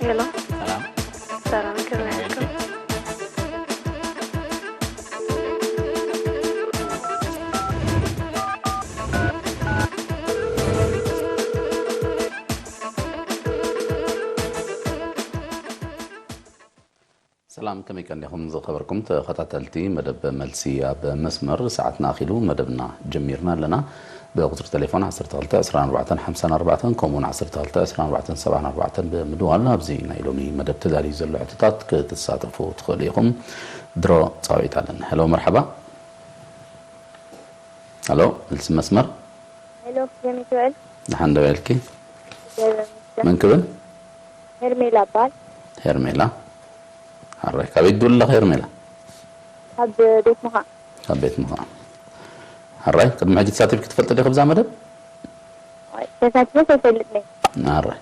ሄሎ። ሰላም። ሰላም፣ ከመይ ኣልኩም? ሰላም፣ ከመይ ቀኒኹም ዝኸበርኩም ተኸታተልቲ መደብ መልሲ ኣብ መስመር? ሰዓትና ኣኺሉ መደብና ጀሚርና ኣለና። ብቁጽሪ ቴሌፎን ዓሰርተ ክልተ ዕስራን ኣርባዕተን ሓምሳን ኣርባዕተን፣ ከምኡውን ዓሰርተ ክልተ ዕስራን ኣርባዕተን ሰብዓን ኣርባዕተን ብምድዋል ኣብዚ ናይ ሎሚ መደብ ተዳልዩ ዘሎ ሕቶታት ክትሳተፉ ትኽእሉ ኢኹም። ድሮ ጻውዒት ኣለን። ሄሎ፣ መርሓባ። ሄሎ፣ መልሲ መስመር። ሄሎ፣ ከመይ ትውዕል? ደሓን ዶ ውዒልኪ? መን ክብል? ሄርሜላ እባል። ሄርሜላ። ሓራይ፣ ካበይ ትድውሊ ኣለኺ ሄርሜላ? ካብ ቤት ምዃ። ካብ ቤት ምዃ። ሓራይ፣ ቅድሚ ሕጂ ተሳቲፍኪ ትፈልጢ ዲኺ ብዛ መደብ? ኣይ፣ ተሳቲፈ ኣይፈልጥን እየ። ሓራይ።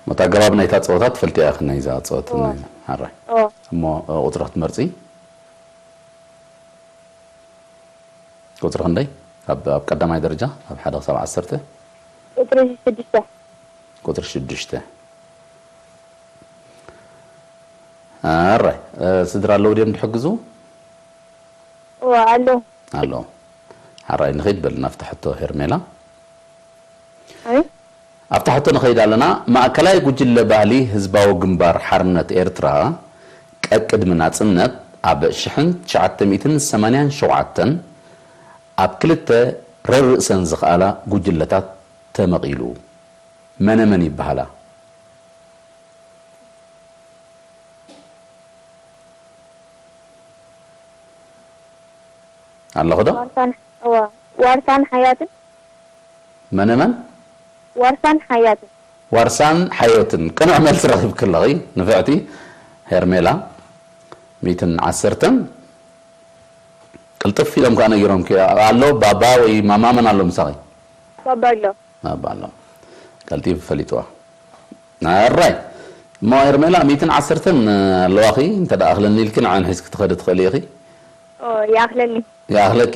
ሞት ኣገባብ ናይታ ጸወታ ትፈልጥያ ኢኺ፣ ናይዛ ጸወታ፣ እወ። ናይዛ። ሓራይ። እወ። እሞ፣ እ፣ ቁጽሪ ክትመርጺ? ቁጽሪ ክንደይ? ኣብ፣ ኣብ ቀዳማይ ደረጃ፣ ካብ ሓደ ክሳብ ዓሰርተ? ቁጽሪ ሽዱሽተ። ቁጽሪ ሽዱሽተ። ኣራይ፣ እ፣ ስድራ ኣለዉ ድዮም ዝሕግዙ? እወ፣ ኣለዉ። ኣለዉ። ኣራይ፣ ንኸይድ በል ናብታ ሕቶ ሄርሜላ። ኣይ? ኣብታ ሕቶ ንኸይድ ኣለና። ማእከላይ ጉጅለ ባህሊ ህዝባዊ ግንባር ሓርነት ኤርትራ፣ ቀቅድሚ ናጽነት፣ ኣብ ሽሕን ትሽዓተ ሚእትን ሰማንያን ሸውዓተን ኣብ ክልተ ረርእሰን ዝኸኣላ ጉጅለታት ተመቒሉ። መነ መን ይበሃላ? ኣለኹ ዶ? ዋርሳን፣ እወ፣ ዋርሳን ሓያትን። መነ መን? ዋርሳን ሓያትን። ዋርሳን ሓዮትን። ቅኑዕ መልሲ ረኺብኪ ኣለኺ ንፍዕቲ ሄርሜላ። ሚእትን ዓሰርተን። ቅልጥፍ ኢሎም ከኣ ነጊሮምኪ። ኣሎ ባባ ወይ ማማ፣ መን ኣሎ ምሳኺ? ባባ ኣሎ። ባባ ኣሎ። ቀልጢፉ ፈሊጥዋ። ኣራይ። እሞ ሄርሜላ፣ ሚእትን ዓሰርተን ኣለዋኺ፣ እንተ ደኣ ኣኽለኒ ኢልኪ ንዐን ሒዝኪ ትኸዲ ትኽእሊ ኢኺ። ኦ፣ ይኣኽለኒ። ይኣኽለኪ?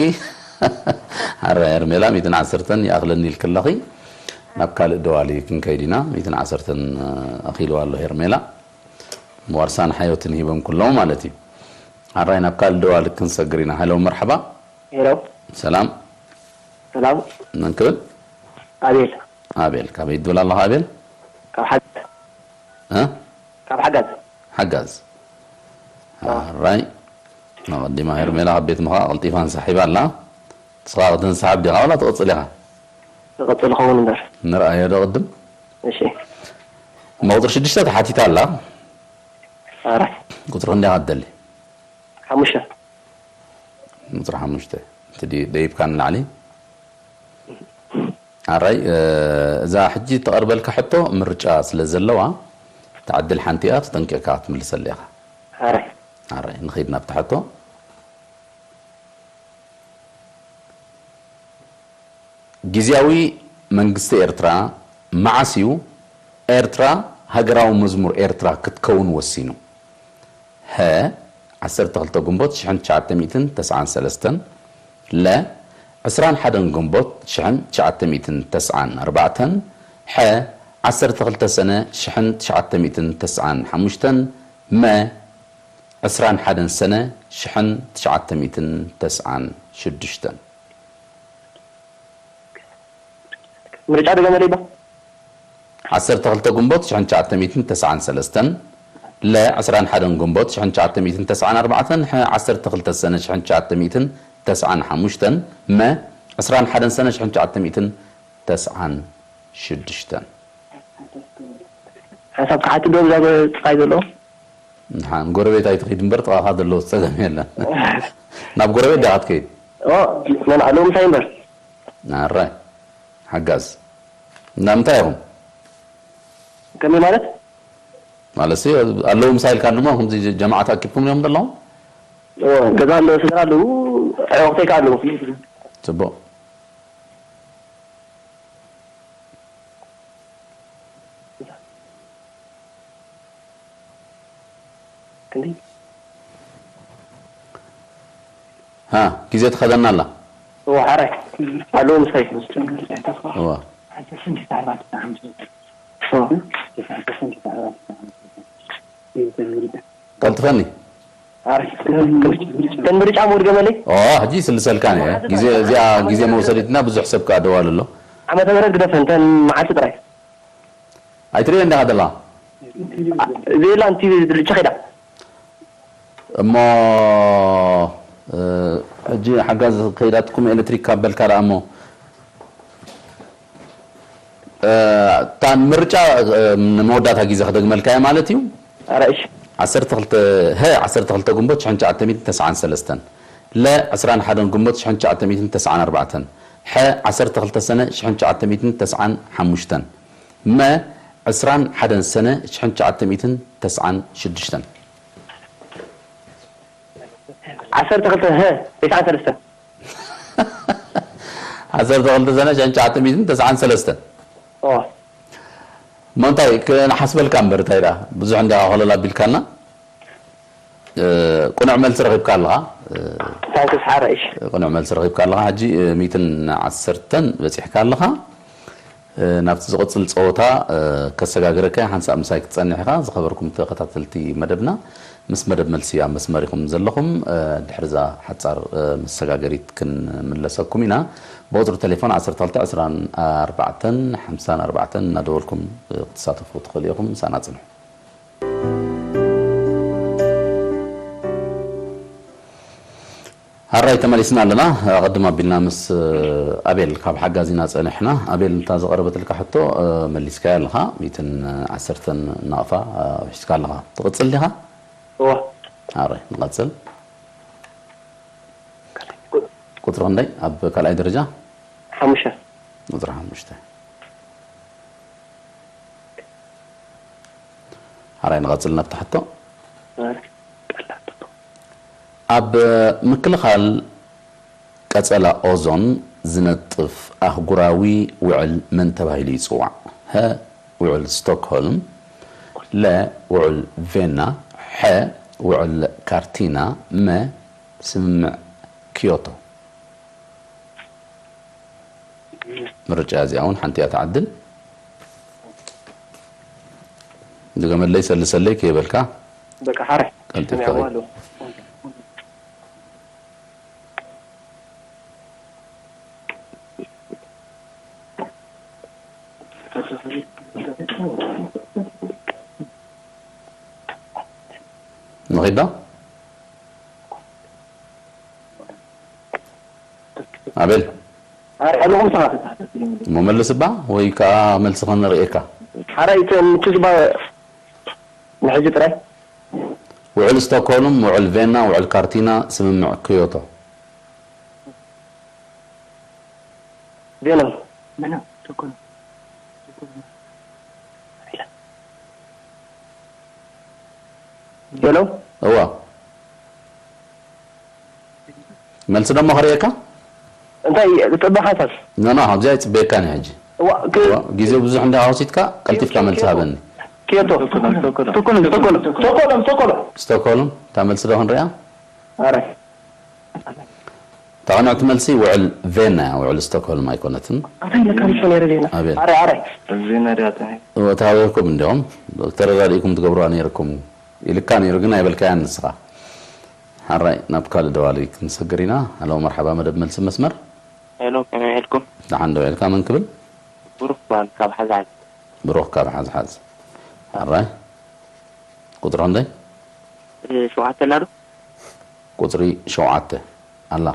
ኣረ ሄርሜላ፣ ሚእትን ዓሰርተን ይኣኽለኒ ኢልኪ ኣለኺ። ናብ ካልእ ደዋሊ ክንከይድ ኢና። ሚእትን ዓሰርተን ኣኺልዋ ኣሎ ሄርሜላ። ዋርሳን ሓዮትን ሂቦም ኩሎም ማለት እዩ። ኣራይ፣ ናብ ካልእ ደዋሊ ክንሰግር ኢና። ሃሎ፣ መርሓባ። ሄሎ። ሰላም። ሰላም። መን ክብል? ኣቤል። ኣቤል፣ ካበይ ትብል ኣለኻ ኣቤል? ካብ ሓጋዝ። እ? ካብ ሓጋዝ። ሓጋዝ። ኣዎ። ኣራይ። ኣቐዲማ ሄርሜላ ካብ ቤት ምዃ ቀልጢፋ እንሳሒባ ኣላ። ንስኻ ክትንሳሓብ ዲኻ ዋላ ትቕጽል ኢኻ? ትቕጽል ኸውን እምበር። ንርኣዮ ዶ ቅድም? እሺ። እሞ ቁጽሪ ሽዱሽተ ተሓቲታ ኣላ። ኣረ። ቁጽሪ ክንደይ ኢኻ ትደሊ? ሓሙሽተ። ቁጽሪ ሓሙሽተ። እቲ ዲ-፣ ደይብካ ንላዕሊ። ኣራይ፣ እ፣ እዛ ሕጂ እትቐርበልካ ሕቶ ምርጫ ስለ ዘለዋ፣ እታ ዕድል ሓንቲ እያ፣ ተጠንቂቕካ ክትምልሰላ ኢኻ። ኣራይ። ኣራይ፣ ንኸይድ ናብታ ሕቶ። ግዝያዊ መንግስቲ ኤርትራ መዓስ እዩ ኤርትራ ሃገራዊ መዝሙር ኤርትራ ክትከውን ወሲኑ? ሀ፣ ዓሰርተ ክልተ ግንቦት ሽሕን ትሽዓተ ሚእትን ተስዓን ሰለስተን፣ ለ፣ ዕስራን ሓደን ግንቦት ሽሕን ትሽዓተ ሚእትን ተስዓን ኣርባዕተን፣ ሐ፣ ዓሰርተ ክልተ ሰነ ሽሕን ትሽዓተ ሚእትን ተስዓን ሓሙሽተን፣ መ፣ ዕስራን ሓደን ሰነ ሽሕን ትሽዓተ ሚእትን ተስዓን ሽዱሽተን። ምርጫ ደገመለይ ባ። ዓሰርተ ክልተ ግንቦት ሽሕን ትሽዓተ ሚእትን ተስዓን ሰለስተን፣ ለ፣ ዕስራን ሓደን ግንቦት ሽሕን ትሽዓተ ሚእትን ተስዓን ኣርባዕተን፣ ሐ፣ ዓሰርተ ክልተ ሰነ ሽሕን ትሽዓተ ሚእትን ተስዓን ሓሙሽተን፣ መ፣ ዕስራን ሓደን ሰነ ሽሕን ትሽዓተ ሚእትን ተስዓን ሽዱሽተን። ሓሳብ ክሓቲ ዶ ብዛ ጥፋይ ዘሎ? ንሓን ጎረቤት ኣይትኺድ እምበር ጥቓኻ ዘሎ ጸገም የለን። ናብ ጎረቤት ዲኻ ትከይድ? ኦ፣ መን ኣለዉ ምሳይ እምበር። ኣራይ። ሓጋዝ። እንዳ ምንታይ ኢኹም? ከመይ ማለት? ማለትሲ ኣለዉ ምሳይ ኢልካ ድማ ከምዚ ጀማዓት ኣኪብኩም እዮም ዘለዉ? ኦ፣ ገዛ ኣለዉ፣ ስድራ ኣለዉ፣ ኣሕዋተይ ከኣ ኣለዉ። ጽቡቕ። ክንደይ? ሃ፣ ግዜ ትኸደና ኣላ። እዋ፣ ሓራይ። ኣለዉ ምሳይ። እዋ። ቀልጥፈኒ። ተን ምርጫ ምውድ ገመለይ ኦ ሕጂ ይስልሰልካን እየ። ግዜ እዚኣ ግዜ መውሰዲትና ብዙሕ ሰብ ከኣ ደዋሉ ኣሎ። ዓመተ ምህረት ግደፈን፣ ተን መዓልቲ ጥራይ። ኣይትርእየን ዲኻ ዘለኻ? ዘይላ ንቲ ድርቻ ኸይዳ እሞ ሕጂ ሓጋዝ ከይዳትኩም ኤሌክትሪክ ካብ በልካ ደኣ እሞ እታ ንምርጫ ንመወዳእታ ግዜ ክደግመልካ እየ ማለት እዩ። ኣራእሽ ዓሰርተ ክልተ ሀ ዓሰርተ ክልተ ግንቦት ሽሕን ትሽዓተ ሚእትን ተስዓን ሰለስተን፣ ለ ዕስራን ሓደን ግንቦት ሽሕን ትሽዓተ ሚእትን ተስዓን ኣርባዕተን፣ ሐ ዓሰርተ ክልተ ሰነ ሽሕን ትሽዓተ ሚእትን ተስዓን ሓሙሽተን፣ መ ዕስራን ሓደን ሰነ ሽሕን ትሽዓተ ሚእትን ተስዓን ሽዱሽተን። ዓሰርተ ክልተ ሀ ተስዓን ሰለስተን ዓሰርተ ክልተ ሰነ ሽሕን ትሽዓተ ሚእትን ተስዓን ሰለስተን። ኦ እሞ እንታይ ክንሓስበልካ እምበር እንታይ ደኣ ብዙሕ እንዲኻ ኮለል ኣቢልካና። እ፣ ቅኑዕ መልሲ ረኺብካ ኣለኻ። እ፣ ታንክስ ሓራይሽ ቅኑዕ መልሲ ረኺብካ ኣለኻ። ሕጂ እ፣ ሚእትን ዓሰርተን በጺሕካ ኣለኻ። እ፣ ናብቲ ዝቕጽል ጸወታ እ፣ ከሰጋግረካ ሓንሳእ ምሳይ ክትጸንሕ ኢኻ። ዝኸበርኩም ተኸታተልቲ መደብና፣ ምስ መደብ መልሲ ኣብ መስመር ኢኹም ዘለኹም። እ፣ ድሕሪ እዛ ሓጻር እ፣ መሰጋገሪት ክንምለሰኩም ኢና። ብቁጽሪ ቴሌፎን ዓሰርተ ክልተ ዕስራን ኣርባዕተን ሓምሳን ኣርባዕተን እናደወልኩም እ፣ ክትሳተፉ ትኽእሉ ኢኹም። ምሳና ጽንሑ። ሃራይ ተመሊስና ኣለና። ኣቐድም ኣቢልና ምስ ኣቤል ካብ ሓጋዚና ጸኒሕና። ኣቤል፣ እንታ ዝቐረበትልካ ሕቶ መሊስካያ ኣለኻ። ሚእትን ዓሰርተን ናቕፋ ውሒስካ ኣለኻ። ትቕጽል ዲኻ? እዋ ሃራይ ንቐጽል። ቁጽሪ ክንደይ ኣብ ካልኣይ ደረጃ? ሓሙሽተ ቁጽሪ ሓሙሽተ። ሓራይ ንቐጽል ናብቲ ሕቶ። ኣብ ምክልኻል ቀጸላ ኦዞን ዝነጥፍ ኣህጉራዊ ውዕል መን ተባሂሉ ይጽዋዕ? ሀ፣ ውዕል ስቶክሆልም፣ ለ፣ ውዕል ቬና፣ ሐ፣ ውዕል ካርቲና፣ መ፣ ስምምዕ ኪዮቶ። ምርጫ እዚኣ እውን ሓንቲ እያ ትዓድል። ድገመለይ ሰልሰለይ ከይበልካ በቃ ሓራይ ቀልጢፍካ ሰሚዐዋ ኸይድ። ኣለኹ። ንኺድ ዶ? ኣቤል ሓራይ ኣለኹም ሰባት እሞ መልስ እባ ወይ ከዓ መልሲ ከነርእየካ። ሓራይ እቲ ምቹ ዝባ ንሕጂ ጥራይ ውዕል ስቶክሆልም፣ ውዕል ቬና፣ ውዕል ካርቲና፣ ስምምዕ ክዮቶ። ቬና ሄሎ እዋ መልሲ ደሞ ከርእየካ። እንታይ ጽበ ሓሳብ ኖ ኖ፣ ካብዚኣ ይጽበየካ ኒ ሕጂ። እዋ ክ- እዋ፣ ግዜ ብዙሕ እንዳ ወሲድካ ቀልጢፍካ መልሲ ሃበኒ። ኪዮቶ ስቶኮሎም ስቶኮሎም ስቶኮሎም ስቶኮሎም ስቶክሆልም እታ መልሲ ዶ ክንሪኣ? ኣረ እታ ቅንዕቲ መልሲ ውዕል ቬና እያ፣ ውዕል ስቶክሆልም ኣይኮነትን። ኣታይ ለካ ሪሶ ነይረ ዜና ኣቤል ኣረ ኣረ ዜና ድያ ተናይ እወ ተሃዊርኩም እንዲኹም ተረዳዲእኩም ትገብሩዋ ነይርኩም ኢልካ ነይሩ፣ ግን ኣይበልካያን ንስኻ። ሓራይ ናብ ካልእ ደዋሊ ክንሰግር ኢና። ሃሎ መርሓባ፣ መደብ መልሲ መስመር። ሄሎ፣ ከመይ ውዒልኩም? ደሓን ዶ ውዒልካ? መን ክብል? ብሩክ በሃል ካብ ሓዛሓዝ። ብሩክ ካብ ሓዝሓዝ። ሓራይ ቁፅሪ ክንደይ? እ፣ ሸውዓተ ኣላ ዶ? ቁፅሪ ሸውዓተ ኣላ።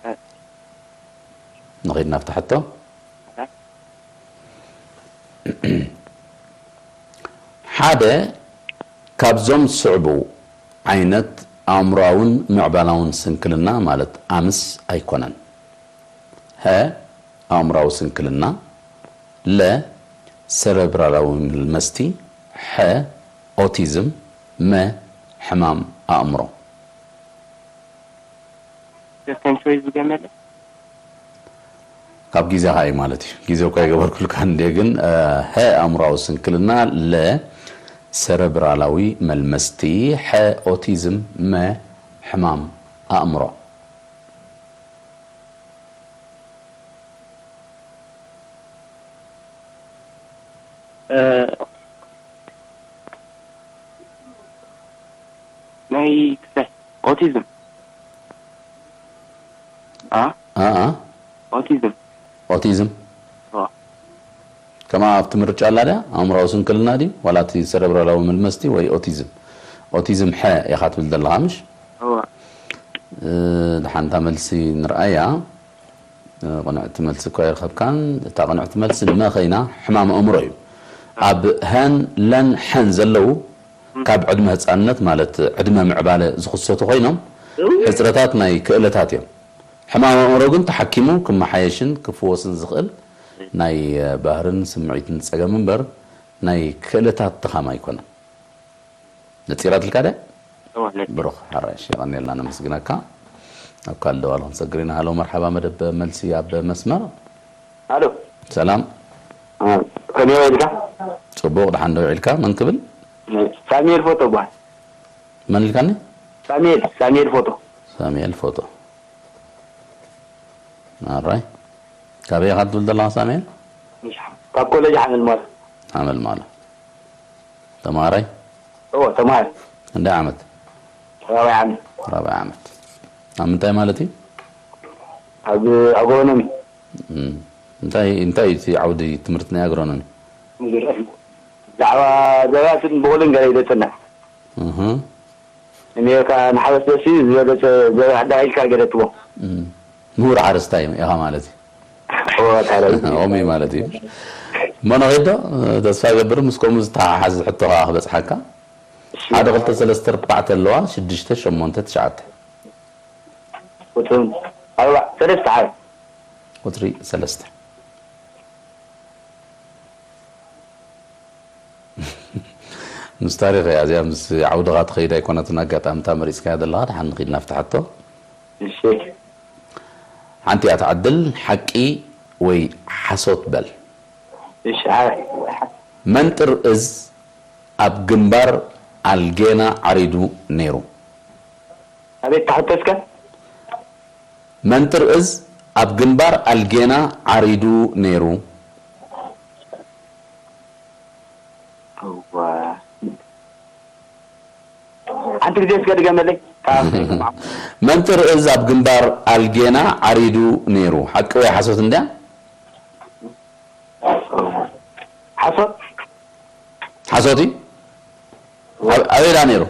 እ። ንኺድ ናብቲ ሕቶ። እ። ሓደ ካብዞም ዝስዕቡ ዓይነት ኣእምሮኣውን ምዕባላውን ስንክልና ማለት ኣምስ ኣይኮነን። ሀ ኣእምሮኣዊ ስንክልና፣ ለ ሰረብራላዊ መልመስቲ፣ ሐ ኦቲዝም፣ መ ሕማም ኣእምሮ። Second choice ብገመለ ካብ ግዜኻ እዩ ማለት እዩ። ግዜ እኳ ይገበርኩልካ እንዴ፣ ግን ሀ ኣእምሮኣዊ ስንክልና፣ ለ ሰረብራላዊ መልመስቲ፣ ሐ ኦቲዝም፣ መ ሕማም ኣእምሮ። እ፣ ናይ ክሳይ ኦቲዝም። ኣ? ኣኣ። ኦቲዝም። ኦቲዝም? እዋ። ከማ ኣብቲ ምርጫ ኣላ ድያ? ኣእምሮኣዊ ስንክልና ድዩ? ዋላ እቲ ሰረብራላዊ መልመስቲ ወይ ኦቲዝም? ኦቲዝም ሐ ኢኻ ትብል ዘለኻ፣ ምሽ? እዋ። እ፣ ደሓንታ መልሲ ንርኣያ። እ፣ ቅንዕቲ መልሲ እኳ ኣይረኸብካን። እታ ቅንዕቲ መልሲ መ ኸይና፣ ሕማም ኣእምሮ እዩ። ኣብ ሀን፣ ለን፣ ሐን ዘለዉ ካብ ዕድመ ህጻንነት፣ ማለት ዕድመ ምዕባለ ዝኽሰቱ ኮይኖም፣ ሕጽረታት ናይ ክእለታት እዮም። ሕማም ኣእምሮ ግን ተሓኪሙ ክመሓየሽን ክፍወስን ዝኽእል ናይ ባህርን ስምዒትን ጸገም እምበር፣ ናይ ክእለታት ድኻም ኣይኮነን። ነጺራትልካ ድያ? እወ፣ ነጺራ። ብሩኽ ሓራይሽ፣ የቐንየልና፣ ነመስግነካ። ኣብ ካልእ ደዋል ክንሰግር ኢና። ሃሎ፣ መርሓባ፣ መደብ መልሲ ኣብ መስመር። ኣሎ። ሰላም። እ፣ ከመይ ውዒልካ? ጽቡቕ፣ ደሓን ዶ ውዒልካ? መን ክብል? ሳሙኤል ፎቶ እበሃል። መን ኢልካኒ? ሳሙኤል፣ ሳሙኤል ፎቶ። ሳሙኤል ፎቶ። ኣራይ። ካበይ ኢኻ ትብል ዘለኻ ሳሙኤል? ካብ ኮሌጅ ሓመልማሎ። ሓመልማሎ። ተምሃራይ? እዎ፣ ተምሃራይ። ክንደይ ዓመት? ራብዓይ ዓመት። ራብዓይ ዓመት። ኣብ ምንታይ ማለት እዩ? ኣብ ኣግሮኖሚ። እም። እንታይ፣ እንታይ እዩ እቲ ዓውዲ ትምህርቲ ናይ ኣግሮኖሚ? ብዛዕባ ዘራእትን ብቑልን ገለ እዩ ዘጽንዕ። እህ። እኔ ከኣ ንሓረስቶት ዝበለጸ ዘርኢ ኣዳኺልካ ገለ ትቦ። እም። ምሁር ሓረስታይ ኢኻ ማለት እዩ። እወ፣ ታዲያ። ከምኡ እዩ ማለት እዩ። እሞ ንኸይድ ዶ? ተስፋ እገብር ምስ ከምኡ ዝተሓሓዝ ሕቶ ከኣ ክበጽሓካ። እሺ። ሓደ፣ ክልተ፣ ሰለስተ፣ ኣርባዕተ ኣለዋ፣ ሽዱሽተ፣ ሸሞንተ፣ ትሽዓተ። ቁጽሪ ኣርባ-፣ ሰለስተ ዓቢ። ቁጽሪ ሰለስተ። ምስ ታሪኽ እያ እዚኣ፣ ምስ ዓውድኻ ትኸይድ ኣይኮነትን። ኣጋጣሚ እታ መሪጽካያ ዘለኻ፣ ደሓን ንኺድ ናብቲ ሕቶ። እሺ። ሓንቲ እያ ትዓድል፣ ሓቂ ወይ ሓሶት በል። እሺ፣ ሓ-፣ መንጥር እዝ ኣብ ግንባር ኣልጌና ዓሪዱ ነይሩ። ኣቤት፣ ተሓተትካ? መንጥር እዝ ኣብ ግንባር ኣልጌና ዓሪዱ ነይሩ። እዋ። ሓንቲ ግዜ እስከ ድገመለይ። ካብ መንጥር እዝ ኣብ ግንባር ኣልጌና ዓሪዱ ነይሩ። ሓቂ ወይ ሓሶት እንድያ? ሓሶት። ሓሶት እዩ? ኣብ-፣ ኣበይ ደኣ ነይሩ?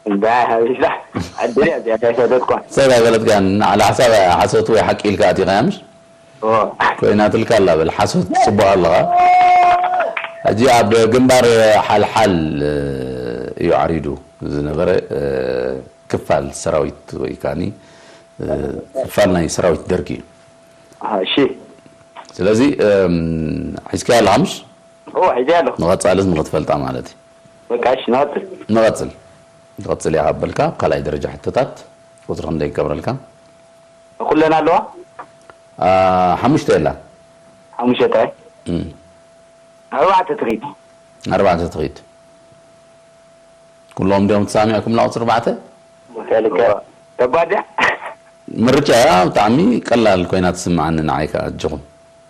እንዳ ሓቢስላ። ዓዲ እያ እዚኣ፣ እንታይ ሰደድኳ? ሰብ ኣይፈለጥካን። ንዓላ ሓሳብ ሓሶት ወይ ሓቂ ኢልካ ኣቲኻያ፣ ምሽ? ኦ። ኮይናትልካ ኣላ፣ በል፣ ሓሶት ትጽቡቕ ኣለኻ። ሕጂ ኣብ ግንባር ሓልሓል እዩ ዓሪዱ ዝነበረ፣ እ፣ ክፋል ሰራዊት ወይ ከኣኒ፣ እ፣ ክፋል ናይ ሰራዊት ደርጊ እዩ። ኣሃ፣ እሺ። ስለዚ፣ እም፣ ሒዝካያ ኣለኻ፣ ምሽ? ኦ፣ ሒዘያ ኣለኹ። ንቐጻልስ ንኽትፈልጣ ማለት እዩ። በቃ፣ እሺ፣ ንቐጽል። ንቐጽል። ንቐጽል እያ ካብ በልካ፣ ኣብ ካልኣይ ደረጃ ሕቶታት ቁጽሪ ክንደይ ይገብረልካ? ኩለን ኣለዋ? አ፣ ሓሙሽተ የላ። ሓሙሽተ? እም። ኣርባዕተ ትኺድ። ኣርባዕተ ትኺድ። ኩሎም ድዮም ተሳሚዕኩም ላቁጽሪ ኣርባዕተ? ከልከ-፣ ከባድ እያ። ምርጫ እያ፣ ብጣዕሚ ቀላል ኮይና ትስምዓኒ ንዓይ ከኣ፣ ኣጆኹም።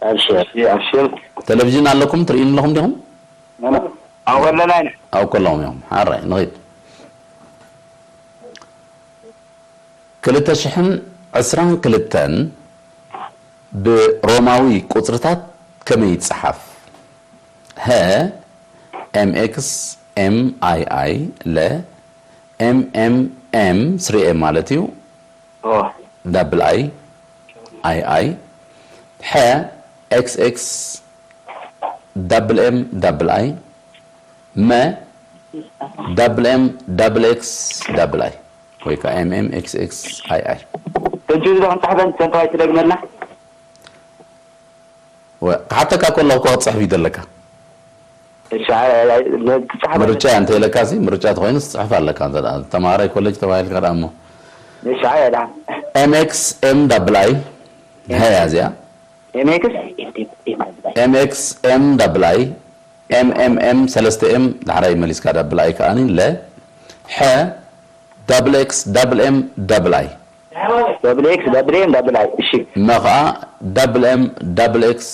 ኣብሽር። እሺ፣ ኣብሽር። ቴሌቪዥን ኣለኩም፣ ትርእዩኒ ኣለኹም ዲኹም? ኣዎ ኣለና ኢና። ኣብ ከለኹም እዮም። ሓራይ፣ ንኺድ። ክልተ ሽሕን ዕስራን ክልተን ብሮማዊ ቁጽርታት ከመይ ይጸሓፍ? ሀ፣ ኤም ኤክስ ኤም ኣይ ኣይ፣ ለ፣ ኤም ኤም ኤም፣ ስሪ ኤም ማለት እዩ፣ ኦ። ዳብል ኣይ፣ ኣይ ኣይ፣ ሐ፣ ኤክስ ኤክስ፣ ዳብል ኤም፣ ዳብል ኣይ፣ መ፣ ዳብል ኤም፣ ዳብል ኤክስ፣ ዳብል ኣይ፣ ወይ ከዓ ኤም ኤም ኤክስ ኤክስ ኣይ ኣይ። ተንቲኑ ዶ ክንጽሕፈን፣ ተንታዋይ ትደግመልና? ወ-፣ ክሓተካ ከለኹ እኮ ክትጽሕፍ እዩ ዘለካ። እሺ፣ ኣይ፣ ኣይ፣ ኣይ፣ ነ-፣ ትጽሓፍ ምርጫ ኣለካ። እንተ ኢለካ ሲ፣ ምርጫ ተኾይኑ ትጽሕፍ ኣለካ። እንተ ደኣ ተማሃራይ ኮሌጅ ተባሂልካ ደኣ እሞ። እሺ፣ ኣይ፣ ኣይ፣ ደሓን። ኤም ኤክስ ኤም ዳብል ኣይ፣ ሀያ እዚኣ። ኤም ኤክስ? ኤም ኤክስ ኤም ዳብል ኣይ፣ ኤም ኤም ኤም ሰለስተ ኤም፣ ዳሕራይ መሊስካ ዳብል ኣይ ከኣኒ፣ ለ፣ ሐ፣ ዳብል ኤክስ ዳብል ኤም ዳብል ኣይ። ዳብል ኤክስ ዳብል ኤም ዳብል ኣይ። እሺ። መ ኸኣ ዳብል ኤም ዳብል ኤክስ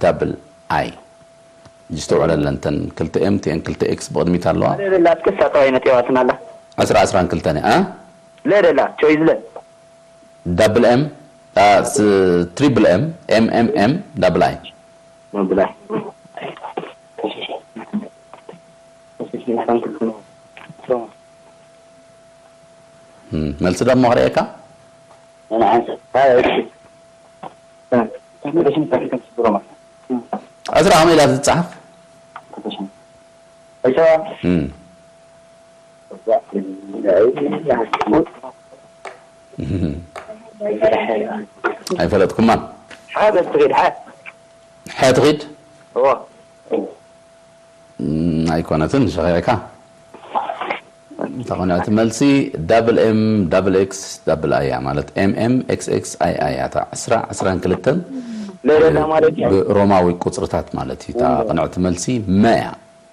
ዳብል ኣይ። ይስተውዕለለን። እተን ክልተ ኤም ቲኤን ክልተ ኤክስ ብቕድሚት ኣለዋ። ለደላ እስከ ሳጠዋይ ነጥባትን ኣላ። ዕስራ ዕስራን ክልተን እያ። ለደላ ቾይዝለ ዳብል ኤም ትሪብል ኤም ኤም ኤም ኤም ዳብል ኣይ። ብላይ እም፣ መልሲ ደሞ ክርእየካ። ዕስራ ከመይ ኢላ ትጸሓፍ? እም። ኣይፈለጥኩማን። ሓደ ትኸይድ ሓደ ሕያ ትኺድ? እዎ እም፣ ኣይኮነትን፣ ሸኺዕካ። እታ ቅንዕቲ መልሲ ዳብል ኤም ዳብል ኤክስ ዳብል ኣይ እያ፣ ማለት ኤም ኤም ኤክስ ኤክስ ኣይ ኣይ እያ። እታ ዕስራ ዕስራን ክልተን ለደላ ማለት እዩ። ብሮማዊ ቁጽርታት ማለት እዩ። እታ ቅንዕቲ መልሲ መ እያ።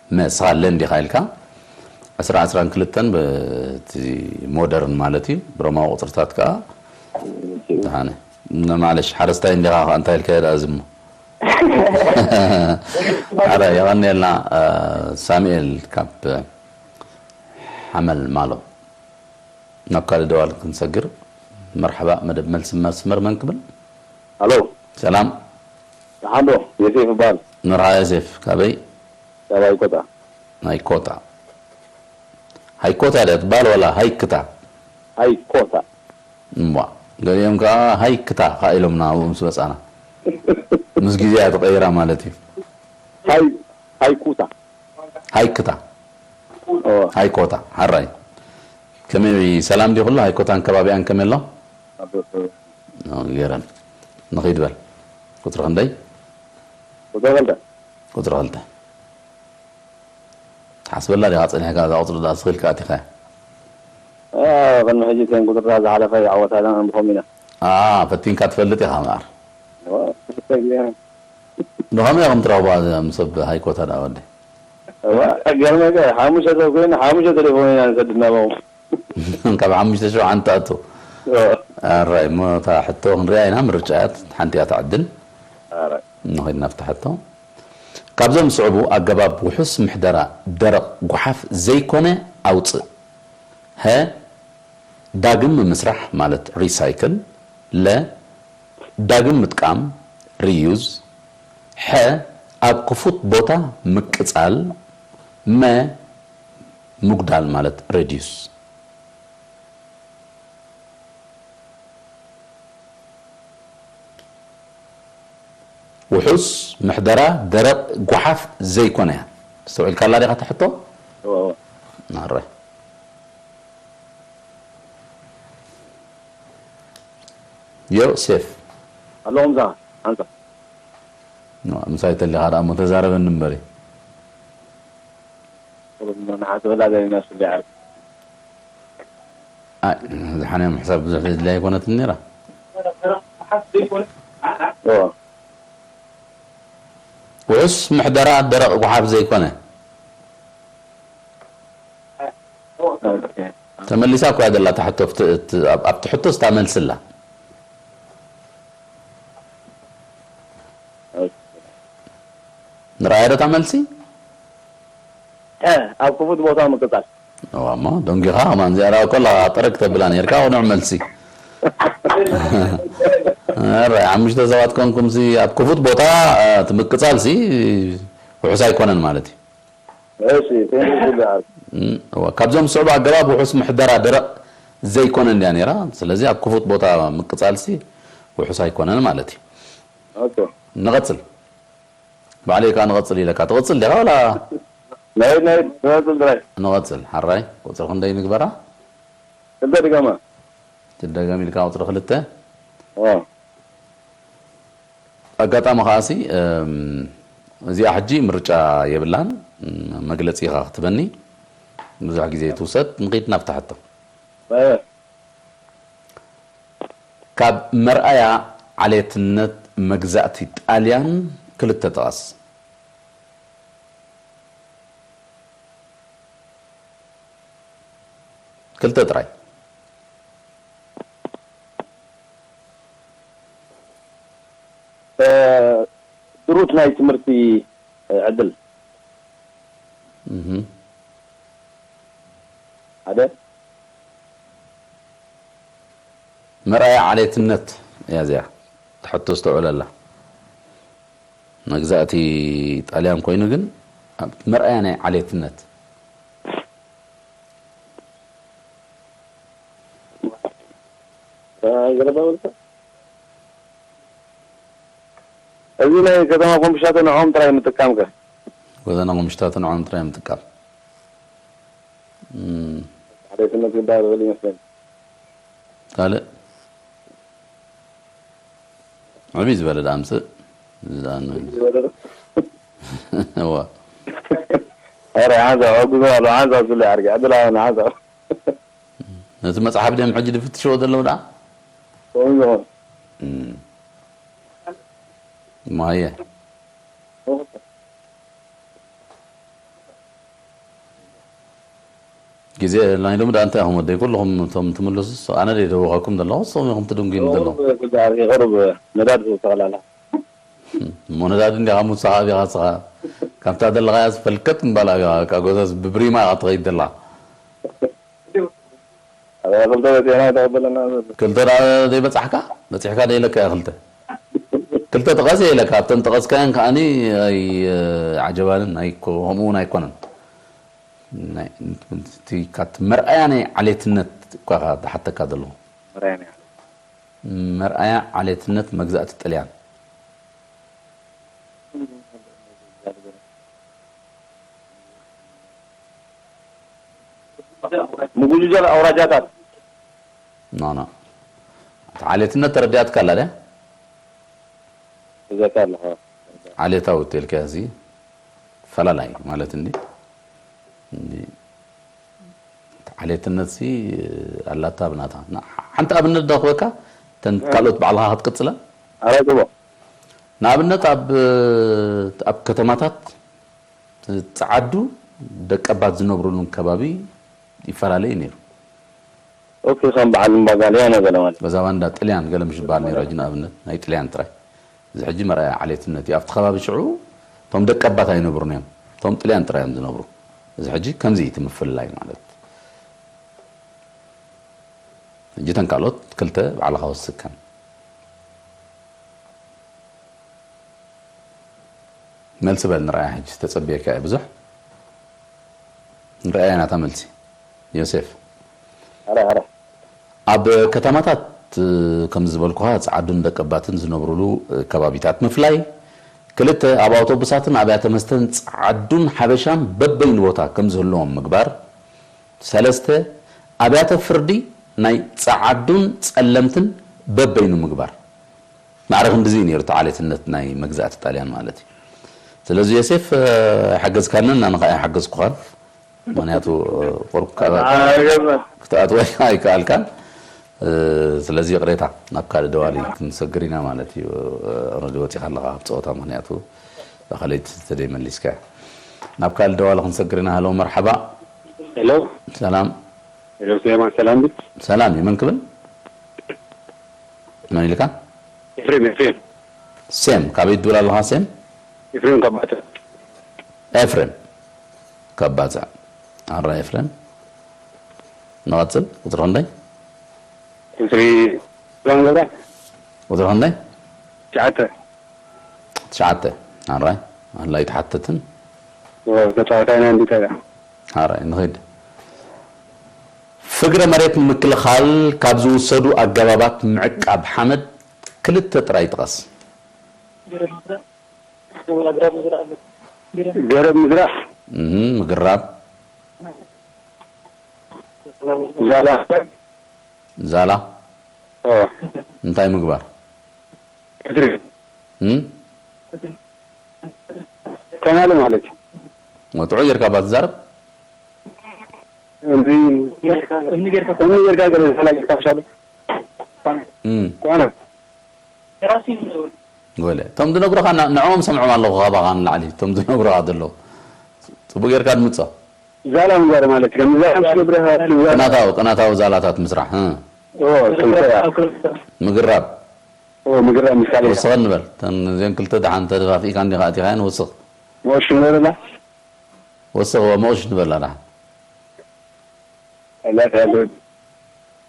መ ስኻ ለን ዲኻ ኢልካ ዕስራ ዕስራን ክልተን በቲ ሞደርን ማለት እዩ። ብሮማዊ ቁጽርታት ከኣ ደሓነ ማለሽ ሓረስታይ እንዲኻ ከኣ እንታይ ኢልካ ደኣ ዝሞ ኣረ የቐንየልና። ሳሙኤል ካብ ሓመል ማሎ። ናብ ካልእ ደዋል ክንሰግር። መርሓባ፣ መደብ መልሲ መስመር መን ክብል? ኣሎ ሰላም። ደሓን ዶ? ዮሴፍ እበሃል። መርሓባ ዮሴፍ፣ ካበይ? ካብ ኣይኮታ። ናይ ኮታ። ሃይኮታ ድያ ትበሃል ዋላ ሃይክታ? ኣይኮታ። እምቧ፣ ገሊኦም ከኣ ሃይክታ ከኣ ኢሎምና ኣብኡ ምስ መጻና። ምስ ግዜ እያ ተቐይራ ማለት እዩ። ሃይ ሃይኩታ። ሃይክታ። ኦ ሃይኮታ። ሓራይ። ከመይ ሰላም ድዩ ኩሉ? ሃይኮታን ከባቢኣን ከመይ ኣሎ? ኦ፣ ገረን። ንኺድ በል። ቁጽሪ ክንደይ? ወደገልደ። ቁጽሪ ክልተ። ትሓስበላ ዲኻ ጸኒሕካ እዛ ቁጽሪ ደኣ ስኺልካ ኣቲኻያ? ቅድሚ ሕጂ እተን ቁፅርታት ዝሓለፈ ይዓወታ ዶ ንብኾም ኢና። ፈቲንካ ትፈልጥ ኢኻ እምበኣር። ክልተ ግዜ ብኸመይ ኢኹም ትረኽቡዋ እዚኣ ምስ ሰብ ሃይኮታ ደኣ ወዲ? ገርመ ሓሙሽተ ሰብ ኮይኑ ሓሙሽተ ቴሌፎን ኢና ንሰድድ ናባኹም። ካብ ሓሙሽተ ሸውዓተ ትኣቱ። ኣራይ እሞ እታ ሕቶ ክንሪኣ ኢና፣ ምርጫ እያ፣ ሓንቲ እያ ትዕድል። ንኸይድ ናብታ ሕቶ። ካብዞም ዝስዕቡ ኣገባብ ውሑስ ምሕደራ ደረቕ ጓሓፍ ዘይኮነ ኣውፅእ። ሀ፣ ዳግም ምምስራሕ ማለት ሪሳይክል። ለ፣ ዳግም ምጥቃም ሪዩዝ። ሐ፣ ኣብ ክፉት ቦታ ምቅፃል። መ፣ ምጉዳል ማለት ሬዲዩስ። ውሑስ ምሕደራ ደረቕ ጓሓፍ ዘይኮነ እያ። ኣስተውዒልካላ ዲኻ እታ ሕቶ? እወ፣ እወ። ኣረ። ዮሴፍ። ኣለኹም ዛ፣ ኣንሳ። ኖ፣ ምሳይ ተሊኻ ደኣ እሞ ተዛረበኒ እምበሪ። ንሓስበላ ዘለና ስለ ዓርኪ። ኣይ፣ ዝሓነ ምሕሳብ ብዙሕ ዘድልያ ኣይኮነትን ነይራ። እወ። ውሑስ ምሕደራ ደረቕ ጓሓፍ ዘይኮነ። ኦኬ። ተመሊሳ እኮ እያ ዘላ እታ ሕቶ፣ ኣብቲ፣ ኣብቲ፣ ኣብ-፣ ኣብቲ ሕቶ ስታ መልስላ። ኦኬ። ንረኣያ ዶ እታ መልሲ? ሐ፣ ኣብ ክፉት ቦታ ምቅጻል። እዋ እሞ ደንጊኻ ከማን እዚኣ ደኣ ኮላ ጠረግ ተብላ ነርካ ቅኑዕ መልሲ። ኣረ ሓሙሽተ ሰባት ኮንኩም ሲ ኣብ ክፉት ቦታ፣ እ፣ እቲ ምቅጻል ሲ ውሑስ ኣይኮነን ማለት እዩ። እሺ፣ ቴንኪ ኩሉ ዓርኪ። እም፣ እዋ፣ ካብዞም ዝስዕቡ ኣገባብ ውሑስ ምሕደራ ደረቕ ዘይኮነ እንድያ ነይራ። ስለዚ ኣብ ክፉት ቦታ ምቅጻል ሲ ውሑስ ኣይኮነን ማለት እዩ። ኦኬ። ንቐጽል። ባዕለይ ከኣ ንቐጽል ኢለካ። ትቐጽል ዲኻ ዋላ? ናይ፣ ናይ፣ ንቐጽል ጥራይ። ንቐጽል። ሓራይ፣ ቁጽሪ ክንደይ ንግበራ? ክልተ ድገማ። ትደገም ኢልካ ቁጽሪ ክልተ። ኦ። ኣጋጣሚ ከኣሲ፣ እም፣ እዚኣ ሕጂ ምርጫ የብላን። እም፣ መግለጺ ኢኻ ክትበኒ። ብዙሕ ግዜ ትውሰድ። ንኺድ ናብታ ሕቶ። ኣየ። ካብ መርኣያ ዓሌትነት መግዛእቲ ጣልያን ክልተ ጥቐስ። ክልተ ጥራይ። እ፣ ድሩት ናይ ትምህርቲ፣ እ፣ ዕድል። መርኣያ ዓሌትነት እያ እዚኣ። ትሕቶ ዝተውዕለላ። መግዛእቲ ጣልያን ኮይኑ ግን ኣብ መርኣያ ናይ ዓሌትነት። እዚ ናይ ከተማ ኮምሽታት ንዖም ጥራይ ምጥቃም ከ? ጎዛና ኮምሽታት ንዖም ጥራይ ምጥቃም። ዓሌትነት ይበሃል ይኽእል ይመስለኒ። ካልእ ዕብይ ዝበለ ደኣ ኣምፅእ። ኧረ ሓንሳብ ሕጉዞ ኣሎ ሓንሳብ ስለ ዓርኪ ዕድል ኣበና ሓንሳብ ነቲ መፅሓፍ ድዮም ሕጂ ዝፍትሽዎ ዘለዉ ደኣ? ከምኡ ይኹን። ማየ ግዜ ናይ ሎሚ ደኣ እንታይ ኢኹም ወደይ ኩልኹም እቶም ትምልሱ ኣነ ደይ ደወኻኩም ዘለኹ እሶም ኢኹም ትድንጉይኒ ዘለኹ። ቁሩብ ነዳድ ተኸላላ እሞ ነዳዲ እንዲኻ ምውሳኻ ኣቢኻ ስኻ ካብታ ዘለኻያ ዝፈልከት ምባል ኣቢኻ ካብ ገዛስ ብብሪማ ኢኻ ትኸይድ ዘለኻ። ክልተ በፂሕና ተቐበለና። ክልተ ደኣ ዘይበፃሕካ በፂሕካ ደይለካ እያ ክልተ ክልተ ጥቀስ እየ ኢለካ ኣብተን ጠቐስካየን ከዓኒ ኣይዓጀባንን ኣይኮ ከምኡ እውን ኣይኮነን። ናይ- እቲ ካት መርኣያ ናይ ዓሌትነት እኳ ዝሓተካ ዘለኹ መርኣያ ዓሌትነት መግዛእቲ ጥልያን። ምጉልጃል ኣውራጃታት ኖ ኖ እቲ ዓሌትነት ተረዲኣትካ ኣላ ድያ? እዘካ ኣለኻ ዓሌታዊ እትልካ እዚ ፈላላይ ማለት እንዲ እንዲ ዓሌትነት ሲ ኣላታ ብናታ ና- ሓንቲ ኣብነት ዶ ክበካ ተን ካልኦት ባዕልኻ ክትቅጽለን ኣራግቦ ንኣብነት ኣብ ኣብ ከተማታት ጸዓዱ ደቀባት ዝነብሩሉን ከባቢ ይፈላለ እዩ ነይሩ። ኦኬ ከም በዓል እምባጋልያ ነገለ ማለት በዛ ባንዳ ጥልያን ገለ ምሽ ዝበሃል ነይሩ ሕጂ ንኣብነት ናይ ጥልያን ጥራይ እዚ ሕጂ መርኣያ ዓሌትነት እዩ ኣብቲ ከባቢ ሽዑ እቶም ደቀባት ኣይነብሩን እዮም እቶም ጥልያን ጥራይ እዮም ዝነብሩ እዚ ሕጂ ከምዚ እዩ እቲ ምፍልላይ ማለት ሕጂ ተን ካልኦት ክልተ ባዕልኻ ወስከን መልሲ በል ንርኣያ ሕጂ ተጸብየካ እየ ብዙሕ ንርኣያ ናታ መልሲ ዮሴፍ ኣረ ኣረ ኣብ ከተማታት ከም ዝበልኩኻ ጸዓዱን ደቀባትን ዝነብሩሉ ከባቢታት ምፍላይ ክልተ ኣብ ኣውቶቡሳትን ኣብያተ መስተን ጸዓዱን ሓበሻን በበይኑ ቦታ ከም ዝህልዎም ምግባር ሰለስተ ኣብያተ ፍርዲ ናይ ጸዓዱን ጸለምትን በበይኑ ምግባር ማዕረ ክንድዚ እዩ ነይሩ ተዓሌትነት ናይ መግዛእቲ ጣልያን ማለት እዩ ስለዚ ዮሴፍ ኣይሓገዝካንን ኣነ ከዓ ኣይሓገዝኩኻን ምክንያቱ ቁርብ ክትኣትወ ኣይከኣልካን ስለዚ ይቕሬታ ናብ ካልእ ደዋሊ ክንሰግር ኢና ማለት እዩ ረዲ ወፂኻ ኣለኻ ካብ ፀወታ ምክንያቱ ዳኸለይት ተደይ መሊስካ ናብ ካልእ ደዋሊ ክንሰግር ኢና ሃለው መርሓባ ሄሎ ሰላም ሄሎ ሱሌማን ሰላም ድዩ ሰላም እዩ መን ክብል መን ኢልካ ኤፍሬም ኤፍሬም ሴም ካበይ ትብል ኣለኻ ሴም ኤፍሬም ከባተ ኤፍሬም ከባፅዕ ኣራ ኤፍሬም ንቐፅል ቁፅሪ ክንደይ ቁፅሪ ዛን ገብራ ቁፅሪ ክንደይ ትሽዓተ ትሽዓተ ኣራይ ኣላ ኣይተሓተትን ተፃወታይና እንዲታ ኣራይ ንኸይድ ፍግረ መሬት ንምክልኻል ካብ ዝውሰዱ ኣገባባት ምዕቃብ ሓመድ ክልተ ጥራይ ጥቀስ ገረብ ምዝራሕ እህ፣ ምግራብ ዛላ ዛላ እንታይ ምግባር ሕድሪ እም? ከናለ ማለት እዩ ወጥዑ ጌርካ ባ ትዛረብ እዚ እምኒ ጌርካ ገለ ዛላ ጌርካ ምሻሉ እም። ኳና ወለ እቶም ዝነግሩኻ ና- ንዕኦም ሰምዖም ኣለኹ ካባኻ ንላዕሊ እቶም ዝነግሩኻ ዘለዉ ፅቡቅ ጌርካ ድምፆ ዛላ ምግባር ማለት እዩ ከም ዛላ ምስ ገብረ ቅናታዊ ቅናታዊ ዛላታት ምስራሕ እ። ክልተ ምግራብ ምግራ ምሳሌ ወስኸ ንበል እተን እዚአን ክልተ ደሓን ተደፋፊእካ እንዲኻ ኣቲኻየን ወስኽ ወሽ ንበረላ ወስኽ ወመኦሽ ንበላ ደሓን ላ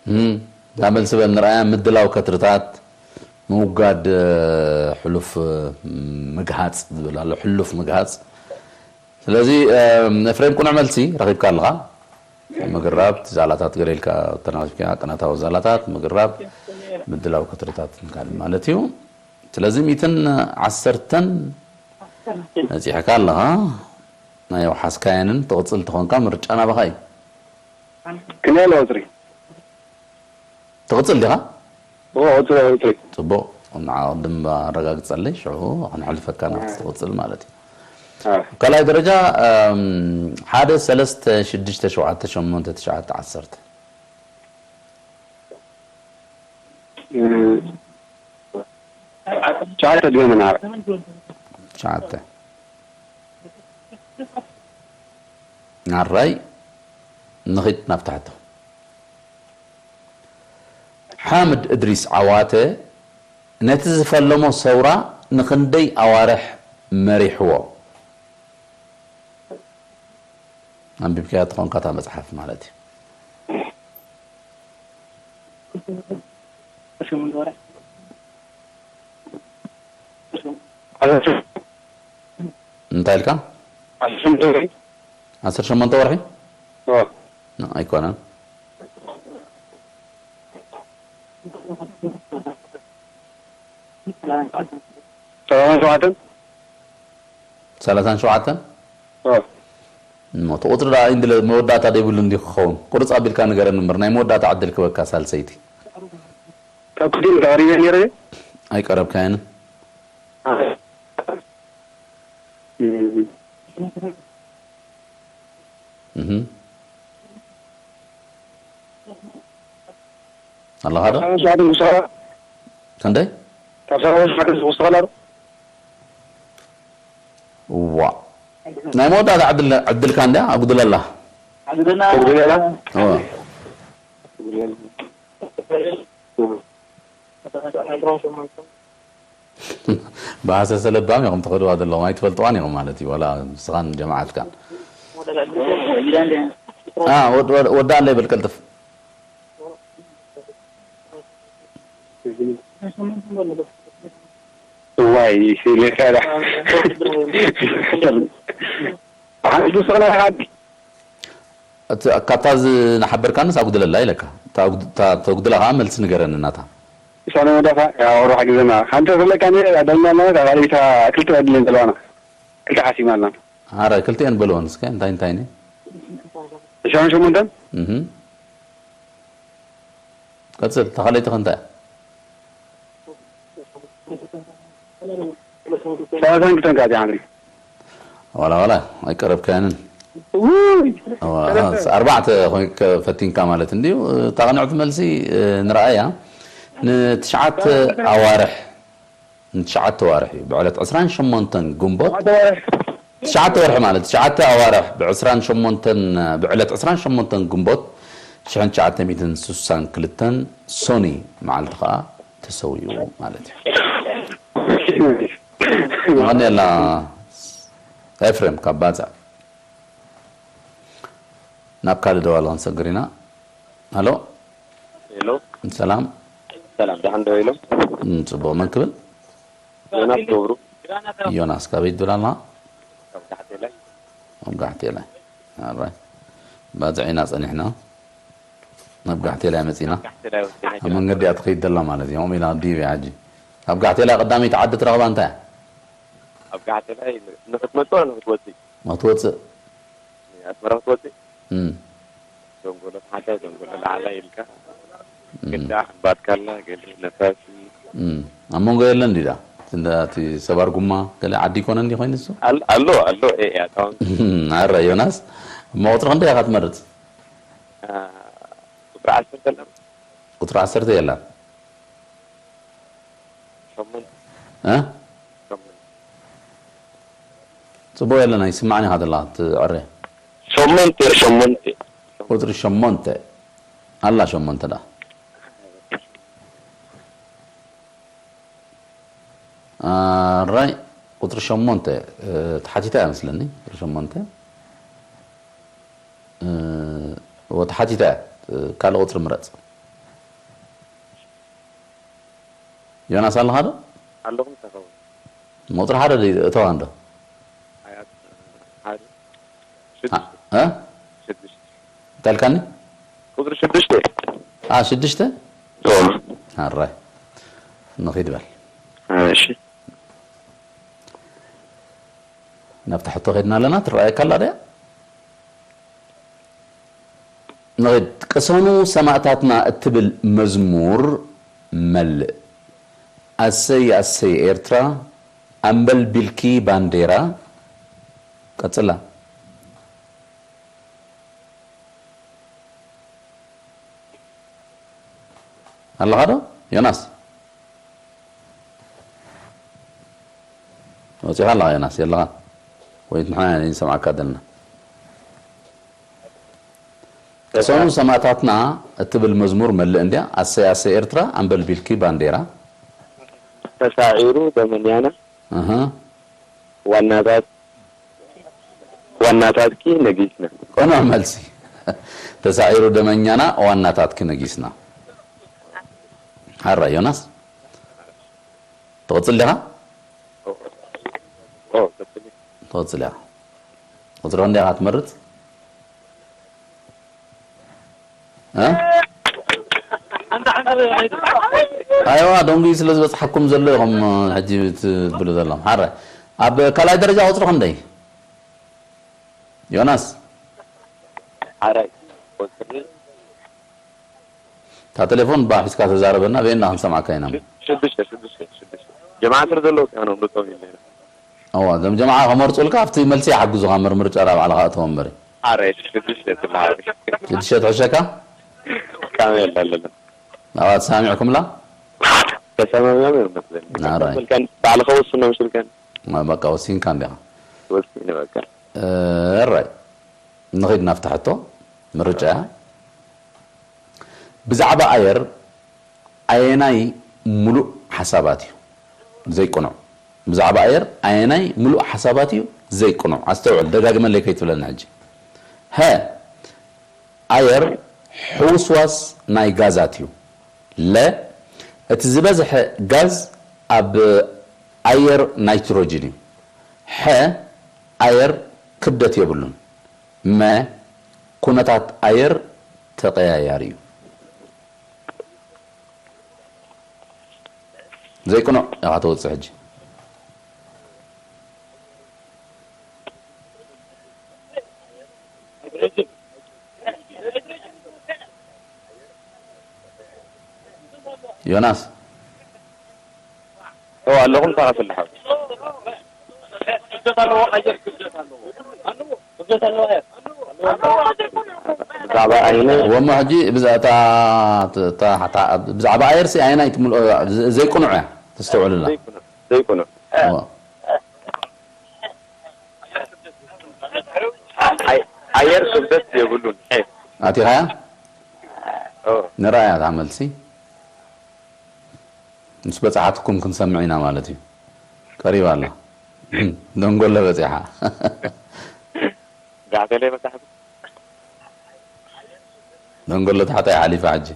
እም። እታ መልሲ በል ንርኣያ። ምድላው ከትርታት፣ ምውጋድ ሕሉፍ ምግሃጽ ዝብል ኣሎ፣ ሕሉፍ ምግሃጽ። ስለዚ ኤፍሬም፣ ቅኑዕ መልሲ ረኺብካ ኣለኻ። ምግራብ ዛላታት ገለ ኢልካ ተናኺፍካ፣ ቅነታዊ ዛላታት ምግራብ፣ ምድላው ከትርታት ምካል ማለት እዩ። ስለዚ ሚእትን ዓሰርተን በጺሕካ ኣለኻ። ናይ ወሓስካየንን ትቕጽል ተኾንካ ምርጫ ናባኻ እዩ። ክንደይ ኣለዎ ቁፅሪ? ትቕጽል ዲኻ? እዎ፣ ቁፅሪ፣ ቁፅሪ። ጽቡቕ። ንዓ ቅድም ኣረጋግጸለይ፣ ሽዑ ክንሕልፈካ ናብቲ ትቕጽል ማለት እዩ። ኣዎ። ካልኣይ ደረጃ፣ እም፣ ሓደ፣ ሰለስተ፣ ሽዱሽተ፣ ሸውዓተ፣ ሸሞንተ፣ ትሽዓተ፣ ዓሰርተ። እ፣ ትሽዓተ ድገመና። ትሽዓተ። ኣራይ፣ ንኺድ ናብቲ ሕቶ። ሓምድ እድሪስ ዓዋተ ነቲ ዝፈለሞ ሰውራ ንኽንደይ ኣዋርሕ መሪሕዎ? ኣንቢብካያ ትኾንካ እታ መጽሓፍ ማለት እዩ። እንታይ ኢልካ? ዓሰርተ ሸሞንተ ወርሒ? ን-፣ ኣይኮነን። ሰላሳን ሸውዓተን? ሰላሳን ሸውዓተን? ኦ። እሞ እቲ ቁፅሪ ደኣ ኢንድለ መወዳእታ ደይብሉ እንዲ ክኸውን። ቁርፅ ኣቢልካ ንገረኒ እምበር፣ ናይ መወዳእታ ዕድል ክበካ ሳልሰይቲ። ካብ ክልቲኦም ተቐሪበ ነይረ ድየ? ኣይቀረብካየንን። እም። እህ። ኣለኻ ዶ? ካብ ሰላሳ ሸውዓተ ዝውስኸላ? ክንደይ? ካብ ሰላሳ ሸውዓተ ዝውስኸላ ዶ? ዋ። ናይ መወዳእታ ዕድል፣ ዕድልካ እንድያ፣ ኣጉድለላ። ኣጉድለላ? እዋ። ብሃሰሰ ለባም ኢኹም ትኸድዋ ዘለኹም፣ ኣይትፈልጥዋን ኢኹም ማለት እዩ፣ ዋላ ንስኻን ጀማዓትካን። አ፣ ወድ-፣ ወድ-፣ ወዳእለይ በል ቀልጥፍ። እዋይ፣ ኢለካ ዳ። ሓንቲ ዝውስኸላ ኢኻ ዓዲ። እቲ፣ ካብታ ዝናሓበርካንስ ኣጉድለላ ኢለካ። እታ ኣጉድ-፣ እታ ተጉድላ ኸዓ መልሲ ንገረኒ ናታ። እሳነ ወዳፋ፣ ያው፣ ሩሕ ግዘና። ሓንቲ ክብለካ ነይረ፣ ኣዳልና ማለት፣ ኣብ ኣሪታ ክልተ ዕድል እየን ዘለዋና። ክልተ ሓሲብና ኣለና። ኣረ፣ ክልቲኤን በልወን እስከ፣ እንታይ እንታይ ነ? ዕስራን ሸሞንተን? እህ። ቀጽል፣ እታ ካልኣይቲ ከ እንታይ? ሰላሳን ክልተን ከኣ እዚኣ ዓምሪ። ዋላ ዋላ፣ ኣይቀረብካያንን። ውይ! ዋ፣ ኣርባዕተ ኮይንከ ፈቲንካ ማለት እንድዩ። እታ ቅንዕቲ መልሲ፣ እ፣ ንረኣያ። ንትሽዓተ ኣዋርሕ፣ ንትሽዓተ ኣዋርሕ እዩ። ብዕለት ዕስራን ሸሞንተን ግንቦት፣ ትሽዓተ ወርሒ ማለት፣ ትሽዓተ ኣዋርሕ ብዕስራን ሸሞንተን፣ ብዕለት ዕስራን ሸሞንተን ግንቦት ሽሕን ትሽዓተ ሚእትን ስሳን ክልተን ሶኒ መዓልቲ ከኣ ተሰዊኡ ማለት እዩ። የቐንየልና ኤፍሬም ካብ ባጽዕ። ናብ ካልእ ደዋሊ ክንሰግር ኢና። ሃሎ። ሄሎ። ሰላም። ሰላም፣ ደሓን ዶ ኢሎም? እም፣ ጽቡቕ። መን ክብል? ዮናስ ገብሩ። ዮናስ፣ ካበይ ትብል ኣለኻ? ካብ ጋሕቴላይ። ካብ ጋሕቴላይ። ኣራይ። ባጽዕ ኢና ጸኒሕና። ናብ ጋሕቴላይ መጺና። ጋሕቴላይ ወጺና ኣብ መንገዲ እያ ትኸይድ ዘላ ማለት እዩ። ከምኡ ኢላ ዲብ እያ ሕጂ። ኣብ ጋሕቴላይ ቀዳመይቲ ዓዲ ትረኽባ እንታይ እያ? ኣብ ጋሕቴላይ ንኽትመጽእ ንኽትወጽእ? ንኽትወጽእ። ኣስመራ ክትወፅእ እም። ደንጎሎ ታሕታይ፣ ደንጎሎ ላዕላይ ኢልካ እም። ግዳ ባትካላ፣ ገለ ነፋሲ። እም። ኣብ መንጎ የለን ድዩ ዳ? እቲ እንዳ፣ እቲ ሰባር ጉማ፣ ገለ ዓዲ ይኮነን ድዩ ኮይኑ እሱ? ኣል-፣ ኣሎ፣ ኣሎ፣ ኤ፣ ኤ፣ ኣታውን። እም፣ ኣረ ዮናስ፣ እሞ ቁፅሪ ክንደይ ኢኻ ትመርፅ? አ፣ ቁፅሪ ዓሰርተ ኣሎ። ቁፅሪ ዓሰርተ የላን። ሸሞንተ። እ? ሸሞንተ። ጽቡቕ የለን፣ ኣይስማዕን ኢኻ ዘለኻ፣ ትዕረ። ሸሞንተ፣ ሸሞንተ። ቁጽሪ ሸሞንተ። ኣላ ሸሞንተ ደኣ። ኣራይ፣ ቁጽሪ ሸሞንተ፣ እ፣ ተሓቲታ እያ መስለኒ፣ ቁጽሪ ሸሞንተ። እ፣ እወ፣ ተሓቲታ እያ። እ፣ ካልእ ቁጽሪ ምረጽ። ዮናስ ኣለኻ ዶ? ኣለኹም ተኸው ሞጥሪ ሓደ ድዩ? እተዋ እንዶ። ኣያት ሓደ እ? እ? ሽዱሽተ እንታይ ኢልካኒ? ቁፅሪ ሽዱሽተ ኣ ሽዱሽተ ኦ ኣራይ ንኺድ በል። እሺ ናብቲ ሕቶ ኸድና ኣለና። ትረኣየካ ኣላ ድያ? ንኺድ። ቅሰኑ ሰማእታትና እትብል መዝሙር መልእ። ኣሰይ ኣሰይ ኤርትራ ኣምበል ቢልኪ ባንዴራ። ቀጽላ። ኣለኻ ዶ ዮናስ? ወጺኻ ኣለኻ ዮናስ? የለኻ ወይ ንሕና ኢና ንሰምዓካ ዘለና። ቅሰኑ ሰማእታትና እትብል መዝሙር መልእ እንድያ። ኣሰይ ኣሰይ ኤርትራ ኣምበል ቢልኪ ባንዴራ። ተሳዒሩ ደመኛና እህ ዋናታት ዋናታትኪ ነጊስና ቅኑዕ መልሲ። ተሳዒሩ ደመኛና ዋናታትኪ ነጊስና። ሓራ ዮናስ ትቕጽል ዲኻ? ኦ ቀጽሊ ትቕጽል ኢኻ። ቁጽሪ ክንደይ ኢኻ ትመርጽ? እ? ኣይዋ ደንጉዩ ስለ ዝበጽሓኩም ዘሎ ኢኹም ሕጂ ትብሉ ዘለኹም። ሓረ ኣብ ካልኣይ ደረጃ ቁጽሪ ክንደይ? ዮናስ ሓራይ ቁጽሪ እታ ቴሌፎን ባ ሒዝካ ተዛረበና በየና ክንሰምዓካ ኢና። ሽዱሽተ ሽዱሽተ ሽዱሽተ ጀማዓ ስር ዘለዉ ከኖም ልጦም ኢለ እዋ እዞም ጀማዓ ከመርጹልካ ኣብቲ መልሲ ይሓግዙኻ ምርምር ጨራ ባዕልኻ እተዎ እምበሪ። ሓራይ ሽዱሽተ ትበሃል ሽዱሽተ ትሕሸካ ካሜል ኣለና ኣብኣ ተሰማሚዕኩምላ ተሰማሚዖም እዮም መስለኒ ናራይ። ስልከን ባዕልኻ ወስኖም ስልከን በቃ ወሲንካ እንዲኻ ወሲኒ በቃ እራይ ንኺድ ናብቲ ሕቶ ምርጫ እያ ብዛዕባ ኣየር ኣየናይ ሙሉእ ሓሳባት እዩ ዘይቅኑዕ ብዛዕባ ኣየር ኣየናይ ሙሉእ ሓሳባት እዩ ዘይቅኑዕ ኣስተውዕል ደጋግመለይ ከይትብለኒ ሕጂ ሀ ኣየር ሕውስዋስ ናይ ጋዛት እዩ ለ እቲ ዝበዝሐ ጋዝ ኣብ ኣየር ናይትሮጅን እዩ ሐ ኣየር ክብደት የብሉን መ ኩነታት ኣየር ተቐያያሪ እዩ ዘይቅኑዕ ኢኻ ተወፅእ ሕጂ ዮናስ ኦ ኣለኹም ተቐፍልሓ ብዛዕባ ኣይነ ወሞ ሕጂ ብዛዕባ ኣየርሲ ኣይናይ ትምልኦ ዘይቅኑዕ እያ ተስተውዕሉላ ዘይኮነ ኣየር ክብደት የብሉን ኣቲኻያ ንራእያ እታ መልሲ ምስ በጻሓትኩም ክንሰምዕ ኢና ማለት እዩ ቀሪባ ኣላ ደንጎሎ በጺሓ ጋዕተለይ በጻሕቲ ደንጎሎ ታሕታይ ሓሊፋ ሕጂ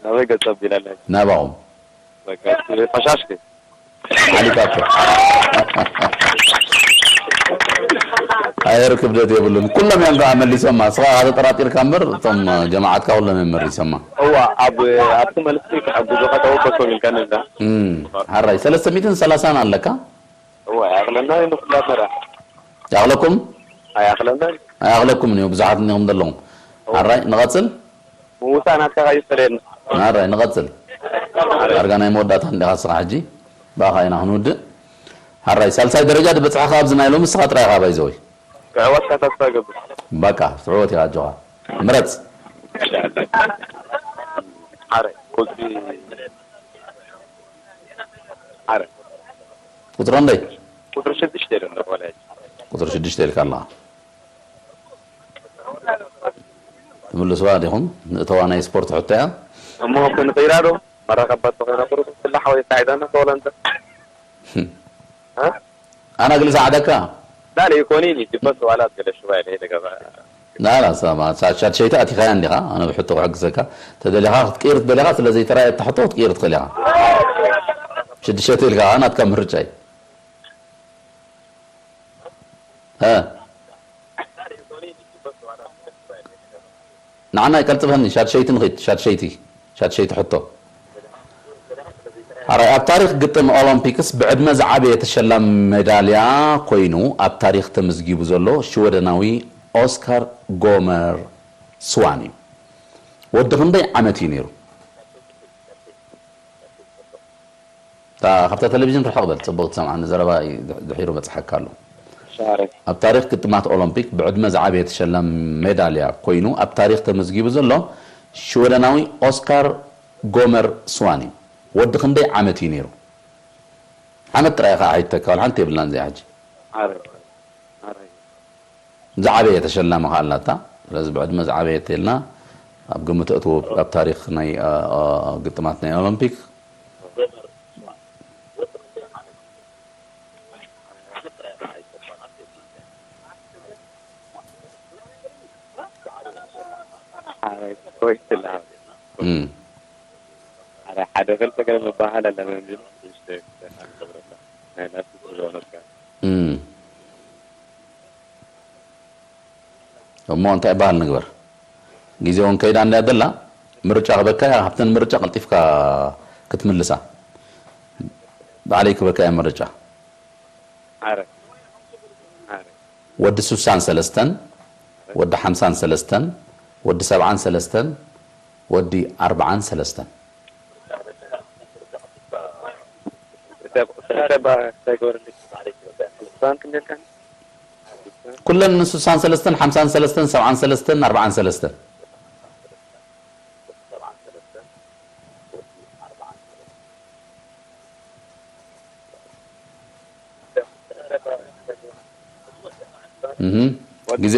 ናበይ ገጸ ቢላለ ናባኹም ፈሻሽክ ሓሊፋቶ ኣየር ክብደት የብሉን ኩሎም እዮም ከዓ መሊሶማ ስኻ ተጠራጢርካ እምበር እቶም ጀማዓትካ ኩሎም እዮም መሊሶማ እዋ ኣብ ኣብቲ መልስቲ ክሕግዙ ከተወበሶም ኢልካ ነዛ ሓራይ ሰለስተ ሚእትን ሰላሳን ኣለካ እዋ ያቕለና ንኩላትና ያቕለኩም ኣያቕለና ኣያቕለኩም እኒሁ ብዙሓት እኒኹም ዘለኹም ሓራይ ንቐፅል ምውሳእ ናትካ ይፈለየና ሓራይ ንቐፅል ዳርጋ ናይ መወዳእታ እንዲኻ ስኻ ሕጂ ብኣኻ ኢና ክንውድእ ሓራይ ሳልሳይ ደረጃ ዝበፅሐኻ ኣብዚ ናይ ሎሚ ስኻ ጥራይ ኢኻ ባይዘወይ ክዕወትካ ተስፋ ገብር በቃ ትዕወት ኢኻ ኣጆኻ ምረፅ ሓራይ ቁልፊ ሓራይ ቁፅሪ እንደይ ቁፅሪ ሽዱሽተ ኢለ ኣለኹ ወላጅ ቁፅሪ ሽዱሽተ ኢልካ ኣለኻ ትምልስዋ ዲኹም ንእተዋ ናይ ስፖርት ሕቶ እያ እሞ ክንቕይራ ዶ መራኸባት ተኾይና ቁሩብ ስላሕ ወይ ሳዒዳና ተወለንተ ኣና ግሊ ሳዕደካ لا لا يكونيني دبس ولا تقلش شوية ليه لقى لا لا سامع ساعة شيء تأتي خيان لها أنا بحطه حق زكا تدليها تقير تدليها سلا زي ترى تحطه تقير تخليها ሽዱሽተ ኢልካ ከዓ ናትካ ምርጫ እዩ። እ። ንዓና ይቀልጥፈኒ፣ ሻድሸይቲ ንኺድ፣ ሻድሸይቲ፣ ሻድሸይቲ ሕቶ። ሓራይ ኣብ ታሪኽ ግጥም ኦሎምፒክስ ብዕድመ ዝዓበየ ተሸላሚ ሜዳልያ ኮይኑ ኣብ ታሪኽ ተመዝጊቡ ዘሎ ሽወደናዊ ኦስካር ጎመር ስዋን እዩ። ወዲ ክንደይ ዓመት እዩ ነይሩ? እታ ካብታ ቴሌቪዥን ርሕቕ በል፣ ጽቡቕ ትሰምዓኒ፣ ዘረባ ድሒሩ በጽሓካ ኣሎ። ኣብ ታሪኽ ግጥማት ኦሎምፒክ ብዕድመ ዝዓበየ ተሸላሚ ሜዳልያ ኮይኑ ኣብ ታሪኽ ተመዝጊቡ ዘሎ ሽወደናዊ ኦስካር ጎመር ስዋን እዩ። ወዲ ክንደይ ዓመት እዩ ነይሩ? ዓመት ጥራይ ኢኻ ኣሕይተካ፣ ዋላ ሓንቲ የብላን እዚኣ ሕጂ። ዝዓበየ ተሸላሚ ከኣ ኣላታ። ስለዚ ብዕድመ ዝዓበየ ተልና ኣብ ግምት እትዎ ኣብ ታሪኽ ናይ፣ እ፣ እ፣ ግጥማት ናይ ኦሎምፒክ። እም። ሓደ ክልተ ገለ መባሃል ኣላ፣ መምዝን ሽዱሽተ ክልተ ሓንቲ ክብረላ። ናይ ናቱ ክብረ ነካ። እም። እሞ እንታይ በሃል ንግበር? ግዜ እውን ከይዳ እንድያ ዘላ፣ ምርጫ ክበካ እያ። ካብተን ምርጫ ቀልጢፍካ ክትምልሳ። ባዕለይ ክበካ እየ ምርጫ። ኣረ። ኣረ። ወዲ ሱሳን ሰለስተን፣ ወዲ ሓምሳን ሰለስተን፣ ወዲ ሰብዓን ሰለስተን፣ ወዲ ኣርብዓን ሰለስተን። ኩለን ሱሳን ሰለስተን፣ ሓምሳን ሰለስተን፣ ሰብዓን ሰለስተን፣ ኣርብዓን ሰለስተን። እህ፣ ግዜ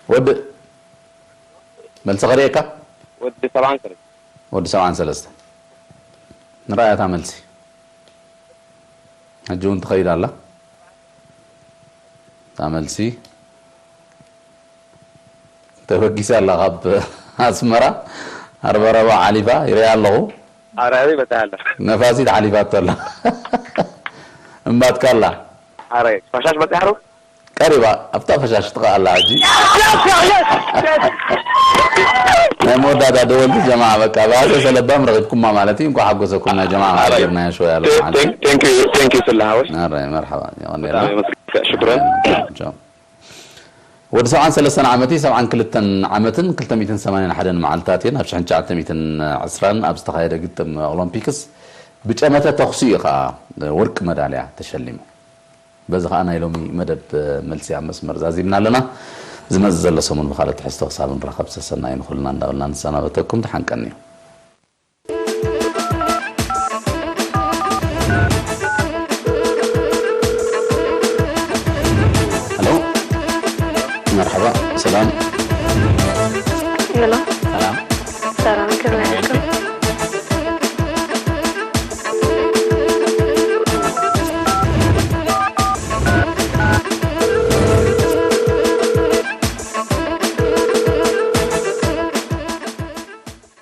ወዲ መልሲ ከርእየካ። ወዲ ሰብዓን ሰለስተ። ወዲ ሰብዓን ሰለስተ። ንረኣያ እታ መልሲ። ሕጂ እውን ትኸይድ ኣላ። እታ መልሲ ተበጊሳ ኣላ። ካብ ኣስመራ ኣርበረባ ሓሊፋ ይሪኣ ኣለኹ። ኣራዊ በታ ኣላ። ነፋሲት ሓሊፋቶ ኣላ። እምባትካ ኣላ። ኣረ ፈሻሽ በጽሓ ዶ? ቀሪባ ኣብታ ፈሻሽ ጥቓ ኣላ ሕጂ። ናይ መወዳእታ ደወልቲ ጀማዓ በቃ ብሃሰሰ ለባም ረኺብኩማ ማለት እዩ። እንኳዕ ሓጎሰኩም ናይ ጀማዓ መዓልቲ ጌርናዮ ሸው ያለ መዓልቲ። Thank you ስላሃወይ። ኣረ መርሓባ የቐንየልና። ሽክረን። ወዲ ሰብዓን ሰለስተን ዓመት እዩ። ሰብዓን ክልተን ዓመትን ክልተ ሚእትን ሰማንያን ሓደን መዓልታት እየን። ኣብ ሽሕን ትሽዓተ ሚእትን ዕስራን ኣብ ዝተኻየደ ግጥም ኦሎምፒክስ ብጨመተ ተኹሲ እዩ ከዓ ወርቂ መዳልያ ተሸሊሙ። በዚ ከዓ ናይ ሎሚ መደብ መልሲ ኣብ መስመር ዛዚምና ኣለና። ዝመፅእ ዘሎ ሰሙን ብካልእ ትሕዝቶ ክሳብ ንራኸብ ሰሰናዩ ንኹልና እንዳበልና ንሰናበተኩም። ደሓን ቀንዩ። ሄሎ፣ መርሓባ፣ ሰላም። ሄሎ፣